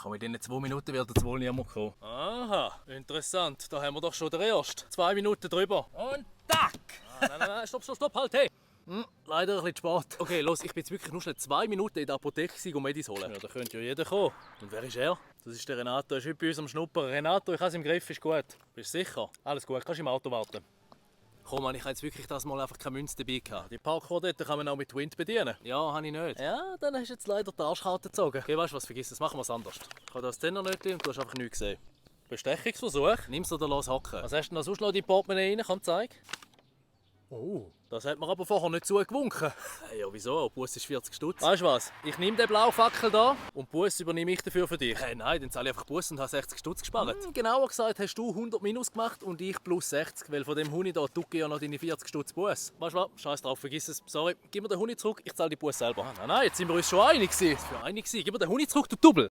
Komm, in diesen 2 Minuten wird jetzt wohl niemand kommen. Aha, interessant. Da haben wir doch schon den ersten. 2 Minuten drüber. Und tack! Nein, stopp, halt, hey! Leider ein bisschen spät. Okay, los, ich bin jetzt wirklich nur schnell 2 Minuten in der Apotheke, um Medis holen. Ja, da könnte ja jeder kommen. Und wer ist er? Das ist der Renato, er ist heute bei uns am Schnuppern. Renato, ich habe es im Griff, ist gut. Bist du sicher? Alles gut, kannst du im Auto warten. Komm, Mann, ich habe jetzt wirklich das Mal einfach keine Münze dabei gehabt. Die Parkour dort kann man auch mit Wind bedienen. Ja, habe ich nicht. Ja, dann hast du jetzt leider die Arschkarte gezogen. Okay, weißt du was, vergiss es, machen wir es anders. Ich habe das Zehnernoten und du hast einfach nichts gesehen. Bestechungsversuch? Nimm's oder lass hocken. Was hast du denn da sonst noch in dein Portemonnaie rein? Komm, zeig. Oh, das hat mir aber vorher nicht zugewunken. Ja, wieso? Die Bus ist 40 Stutz. Weißt du was? Ich nehme den blauen Fackel da und die Bus übernehme ich dafür für dich. Nein, dann zahle ich einfach Bus und habe 60 Stutz gespart. Genauer gesagt hast du 100 minus gemacht und ich plus 60, weil von dem Huni da tucke ja noch deine 40 Stutz Bus. Weißt du was? Scheiß drauf, vergiss es. Sorry, gib mir den Huni zurück, ich zahle die Bus selber. Nein, jetzt sind wir uns schon einig gewesen. Was für einig gewesen? Gib mir den Huni zurück, du Double.